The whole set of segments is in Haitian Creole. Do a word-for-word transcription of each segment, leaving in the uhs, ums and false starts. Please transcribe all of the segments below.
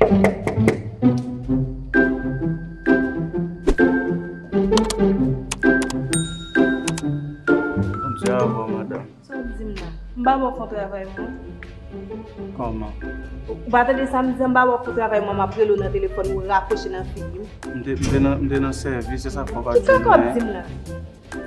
Bondye avè w, madanm. Sa w ap di m la? M pa ba w fon travay mwen. Kòman? Ou pa tande sa m di an? M pa ba w fon travay mwen, m ap rele w nan telefòn, ou rakwoche nan figi m. M te, m te nan, m te nan sèvis, se sa k fè w pa di m anyen. Ki kaka w ap di m la?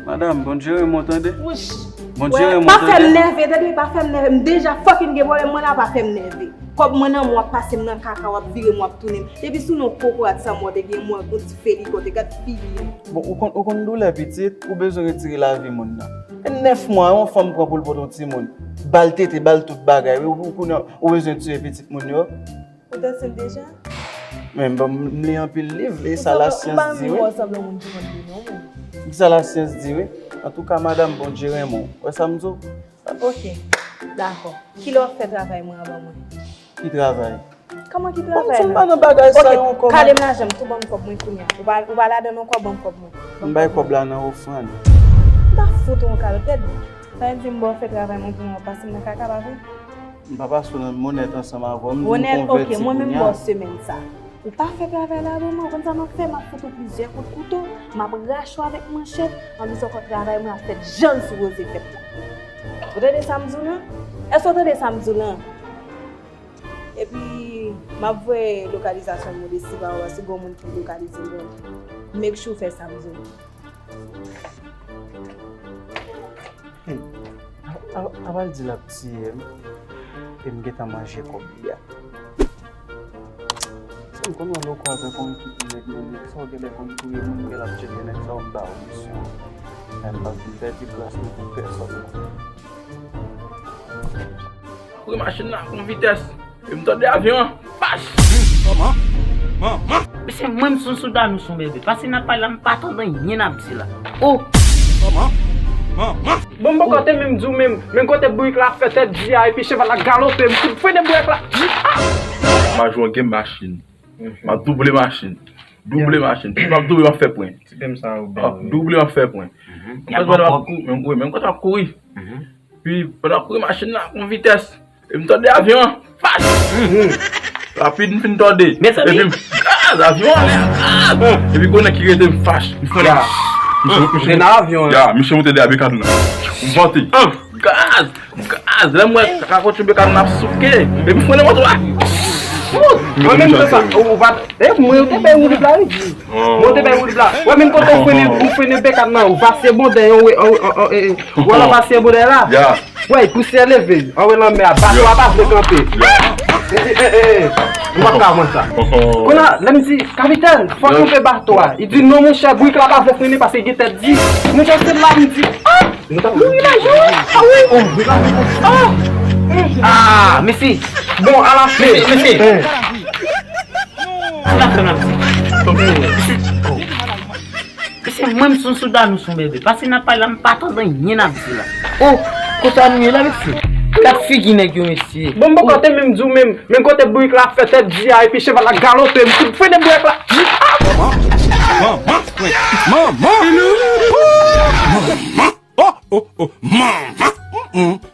Madanm, Bondye renmen w, tande. Wouch. Bondye renmen w, tande. Pa fè m nève, tande, pa fè m nève. M deja fucking gen pwoblèm, mwen la, pa fè m nève. Kòb mwen nan men w, w ap pase m nan kaka, w ap vire m, w ap tounen m. Depi sou non kokorat sa mwen te gen, mwen yon ti felikòte, gad figi m. Bon, ou konn, ou konn doulè pitit, ou bezwen retire lavi moun nan. E nèf mwa, yon fanm pran pou l pote yon timoun. Ba l tete, ba l tout bagay. Wi, ou, ou konnen, ou bezwen tiye pitit moun yo. Ou danse l deja? Men, bon, m li anpil liv, e sa lasyans di, wi. Ou pa menm wè w sanble yon moun ki konn li, non, menm. Ki sa lasyans di, wi. Antouka, madanm, Bondye renmen w. Wè sa m di w? Ok, dakò. Kilè w ap fè travay mwen an ban mwen? Ki travay? Kòman ki travay la? Bon, m pa nan bagay sa yo ankò, kale m lajan m, tou ban m kòb mwen kounye a. Ou pa, ou pa ladan l ankò, ban m kòb mwen. M bay kòb la nan ofrann. M ta fout ou yon kalòt, tèt. Sa vle di m ba w fè travay mwen kounye a, w ap pase m nan kaka, pa vre? M pa pase w nan onèt ansanm avè w, m di w konvèti kounye a. Onèt, ok, mwen menm ba w semèn sa. Ou pa fè travay la ban mwen, ou konn sa m ap fè? M ap fout ou plizyè kout kouto, m ap rache w avèk manchèt, anplis ankò travay mwen ap fèt jan l sipoze fèt la. Ou tande sa m di w lan? Èske w tande sa m di w lan? Epi, m ap voye lokalizasyon m ou de si pa w, si gon moun ki lokalize m, make sure w fè sa m di w. Hmm. A, a, a pa l di l ap tiye m, e m gentan manje kòb li a. Si m konn wè lè w kwaze ak yon ekip nèg nan nèg sa, w genlè konn touye moun, genlè ap tcheke nèg sa, w m ba w misyon. Men m p ap vin pèdi plas mwen pou pèsòn. Kouri machin nan ak yon vitès. E m tande avyon an. Fach! Manman! Manman! Mesye, mwen m sou soudan nou sou bebe. Pase n ap pale la, m pa tande anyen n ap di la. Oh! Manman! Manman! Bon, m poko te menm di w menm, men kote bourik la ap fè tèt di a, epi cheval la galope, m fout frennen bourik la. M a jwe yon game machin. M a double machin. Double machin. Si m ap double, m ap fè pwen. Ti pèm sa yo bèl. M ap double, m ap fè pwen. Menm kote m ap kouri, menm kote m ap kouri. Pi pandan m ap kouri machin nan ak yon vitès, e m tande avyon an. Fach! Rapid, m fin tande. Epi m gaz avyon an. Epi konnen ki rete m fach. M fè la. Misye, misye, misye nan avyon an. Ya, misye monte dèyè bekàn nan. M vante. Gaz! Gaz! Lè m wè kaka koutchou bekàn nan ap souke. Epi m frennen moto a. Mwen menm se sa. Ou pa. E mwen yo te bay woulib la, wi. Mwen te bay woulib la. Wè, menm kote ou frennen, ou frennen bekàn nan, ou pase bondè, ou wè, ou wè la pase bondè la. Wè, pousyè leve, anwè lanmè a, bato a pa vle kanpe. E, e, e, e, m p ap ka pran sa. Kounye a, lè m di, kapitèn, fòk kanpe bato a. Li di, non, monchè, bourik la pa vle frennen paske gen tèt di. Monchè, se la m di, ah! Nou t ap mouri la, jan, ah wi! Ah! Ah, mesye! Bon, ala fè, mesye! Ala fè, mesye! Mesye, mwen m sou soudan nou sou bebe. Pase n ap pale la, m pa tande anyen n ap di la. Oh, kote a nou ye la, mesye? Gad figi nèg yo, mesye. Bon, m poko te menm di w menm, men kote bourik la ap fè tèt di a, epi cheval la galope, m fout frennen bourik la. Manman! Manman! Manman! Manman! Oh, oh, oh, manman! Mm, mm.